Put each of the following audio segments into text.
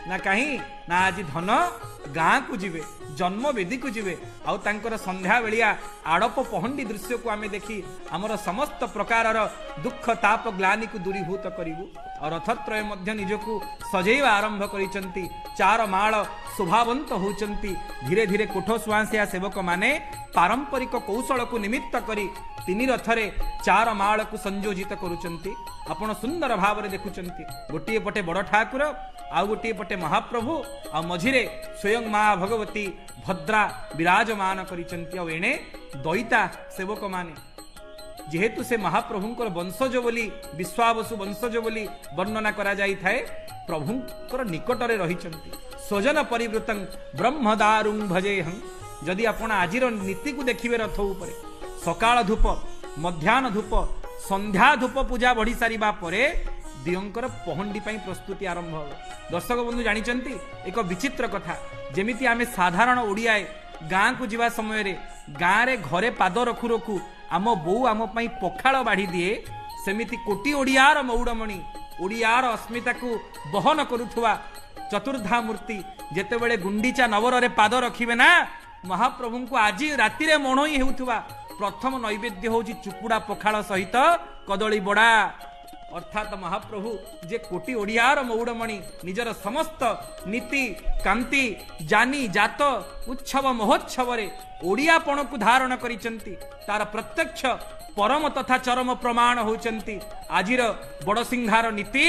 ନା କାହିଁ ନା ଆଜି ଧନ ଗାଁକୁ ଯିବେ, ଜନ୍ମବେଦୀକୁ ଯିବେ, ଆଉ ତାଙ୍କର ସନ୍ଧ୍ୟାବେଳିଆ ଆଡ଼ପ ପହଣ୍ଡି ଦୃଶ୍ୟକୁ ଆମେ ଦେଖି ଆମର ସମସ୍ତ ପ୍ରକାରର ଦୁଃଖ ତାପ ଗ୍ଲାନିକୁ ଦୂରୀଭୂତ କରିବୁ। ଆଉ ରଥତ୍ରୟ ମଧ୍ୟ ନିଜକୁ ସଜେଇବା ଆରମ୍ଭ କରିଛନ୍ତି, ଚାର ମାଳ ଶୋଭାବନ୍ତ ହେଉଛନ୍ତି। ଧୀରେ ଧୀରେ କୋଠ ସୁଆଁସିଆ ସେବକମାନେ ପାରମ୍ପରିକ କୌଶଳକୁ ନିମିତ୍ତ କରି ତିନି ରଥରେ ଚାର ମାଳକୁ ସଂଯୋଜିତ କରୁଛନ୍ତି। ଆପଣ ସୁନ୍ଦର ଭାବରେ ଦେଖୁଛନ୍ତି, ଗୋଟିଏ ପଟେ ବଡ଼ ଠାକୁର, ଆଉ ଗୋଟିଏ ପଟେ ମହାପ୍ରଭୁ, ଆଉ ମଝିରେ ସ୍ୱୟଂ ମା ଭଗବତୀ ଭଦ୍ରା ବିରାଜମାନ କରିଛନ୍ତି। ଆଉ ଏଣେ ଦଇତା ସେବକମାନେ, ଯେହେତୁ ସେ ମହାପ୍ରଭୁଙ୍କର ବଂଶଜ ବୋଲି, ବିଶ୍ୱାବସୁ ବଂଶଜ ବୋଲି ବର୍ଣ୍ଣନା କରାଯାଇଥାଏ, ପ୍ରଭୁଙ୍କର ନିକଟରେ ରହିଛନ୍ତି। ସ୍ୱଜନ ପରିବୃତଂ ବ୍ରହ୍ମଦାରୁଂ ଭଜେହଂ। ଯଦି ଆପଣ ଆଜିର ନୀତିକୁ ଦେଖିବେ, ରଥ ଉପରେ ସକାଳ ଧୂପ, ମଧ୍ୟାହ୍ନ ଧୂପ, ସନ୍ଧ୍ୟା ଧୂପ ପୂଜା ବଢ଼ି ସାରିବା ପରେ ଦିଅଙ୍କର ପହଣ୍ଡି ପାଇଁ ପ୍ରସ୍ତୁତି ଆରମ୍ଭ ହେବ। ଦର୍ଶକ ବନ୍ଧୁ, ଜାଣିଛନ୍ତି ଏକ ବିଚିତ୍ର କଥା, ଯେମିତି ଆମେ ସାଧାରଣ ଓଡ଼ିଆଏ ଗାଁକୁ ଯିବା ସମୟରେ ଗାଁରେ ଘରେ ପାଦ ରଖୁ ରଖୁ ଆମ ବୋଉ ଆମ ପାଇଁ ପଖାଳ ବାଢ଼ି ଦିଏ, ସେମିତି କୋଟି ଓଡ଼ିଆର ମଉଡ଼ମଣି, ଓଡ଼ିଆର ଅସ୍ମିତାକୁ ବହନ କରୁଥିବା ଚତୁର୍ଦ୍ଧା ମୂର୍ତ୍ତି ଯେତେବେଳେ ଗୁଣ୍ଡିଚା ନବରରେ ପାଦ ରଖିବେ ନା, ମହାପ୍ରଭୁଙ୍କୁ ଆଜି ରାତିରେ ମଣୋଇ ହେଉଥିବା ପ୍ରଥମ ନୈବେଦ୍ୟ ହେଉଛି ଚୁପୁଡ଼ା ପଖାଳ ସହିତ କଦଳୀ ବଡ଼ା। ଅର୍ଥାତ ମହାପ୍ରଭୁ ଯେ କୋଟି ଓଡ଼ିଆର ମଉଡ଼ମଣି, ନିଜର ସମସ୍ତ ନୀତି କାନ୍ତି ଜାନି ଜାତ ଉତ୍ସବ ମହୋତ୍ସବରେ ଓଡ଼ିଆପଣକୁ ଧାରଣ କରିଛନ୍ତି, ତାର ପ୍ରତ୍ୟକ୍ଷ ପରମ ତଥା ଚରମ ପ୍ରମାଣ ହେଉଛନ୍ତି ଆଜିର ବଡ଼ସିଂହାର ନୀତି,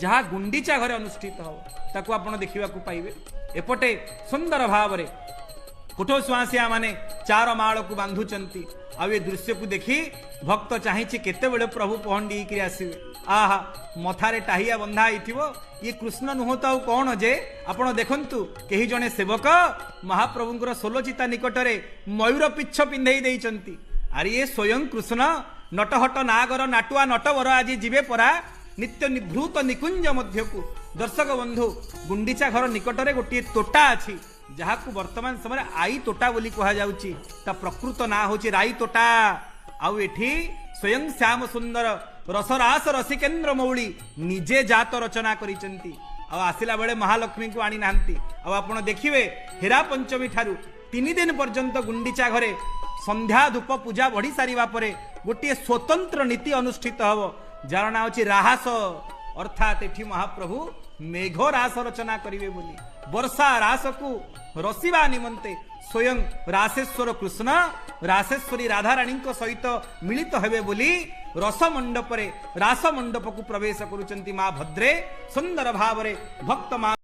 ଯାହା ଗୁଣ୍ଡିଚା ଘରେ ଅନୁଷ୍ଠିତ ହେବ, ତାକୁ ଆପଣ ଦେଖିବାକୁ ପାଇବେ। ଏପଟେ ସୁନ୍ଦର ଭାବରେ କୋଠ ସୁଆଁସିଆ ମାନେ ଚାର ମାଳକୁ ବାନ୍ଧୁଛନ୍ତି। ଆଉ ଏ ଦୃଶ୍ୟକୁ ଦେଖି ଭକ୍ତ ଚାହିଁଛି କେତେବେଳେ ପ୍ରଭୁ ପହଣ୍ଡି ହେଇକିରି ଆସିବେ। ଆହା, ମଥାରେ ଟାହିଆ ବନ୍ଧା ହେଇଥିବ, ଇଏ କୃଷ୍ଣ ନୁହଁ ତ ଆଉ କ'ଣ ଯେ? ଆପଣ ଦେଖନ୍ତୁ, କେହି ଜଣେ ସେବକ ମହାପ୍ରଭୁଙ୍କର ସୋଲଚିତା ନିକଟରେ ମୟୂର ପିଚ୍ଛ ପିନ୍ଧେଇ ଦେଇଛନ୍ତି। ଆରେ, ଇଏ ସ୍ୱୟଂ କୃଷ୍ଣ, ନଟହଟ ନାଗର ନାଟୁଆ ନଟବର ଆଜି ଯିବେ ପରା ନିତ୍ୟ ନିଭୃତ ନିକୁଞ୍ଜ ମଧ୍ୟକୁ। ଦର୍ଶକ ବନ୍ଧୁ, ଗୁଣ୍ଡିଚା ଘର ନିକଟରେ ଗୋଟିଏ ତୋଟା ଅଛି, ଯାହାକୁ ବର୍ତ୍ତମାନ ସମୟରେ ଆଇ ତୋଟା ବୋଲି କୁହାଯାଉଛି। ତା ପ୍ରକୃତ ନାଁ ହେଉଛି ରାଇ ତୋଟା। ଆଉ ଏଠି ସ୍ୱୟଂ ଶ୍ୟାମ ସୁନ୍ଦର ରସରାସ ରସିକେନ୍ଦ୍ର ମୌଳି ନିଜେ ଜାତ ରଚନା କରିଛନ୍ତି, ଆଉ ଆସିଲା ବେଳେ ମହାଲକ୍ଷ୍ମୀଙ୍କୁ ଆଣିନାହାନ୍ତି। ଆଉ ଆପଣ ଦେଖିବେ, ହେରା ପଞ୍ଚମୀ ଠାରୁ 3 ଦିନ ପର୍ଯ୍ୟନ୍ତ ଗୁଣ୍ଡିଚା ଘରେ ସନ୍ଧ୍ୟା ଧୂପ ପୂଜା ବଢ଼ି ସାରିବା ପରେ ଗୋଟିଏ ସ୍ୱତନ୍ତ୍ର ନୀତି ଅନୁଷ୍ଠିତ ହେବ, ଯାହାର ନାଁ ହେଉଛି ରାହାସ। ଅର୍ଥାତ୍ ଏଠି ମହାପ୍ରଭୁ ମେଘ ରାସ ରଚନା କରିବେ ବୋଲି, ବର୍ଷା ରାସକୁ ରସିବା ନିମନ୍ତେ ସ୍ୱୟଂ ରାସେଶ୍ୱର କୃଷ୍ଣ ରାସେଶ୍ୱରୀ ରାଧାରାଣୀଙ୍କ ସହିତ ମିଳିତ ହେବେ ବୋଲି ରସ ମଣ୍ଡପରେ, ରାସ ମଣ୍ଡପକୁ ପ୍ରବେଶ କରୁଛନ୍ତି ମା ଭଦ୍ରେ। ସୁନ୍ଦର ଭାବରେ ଭକ୍ତ ମା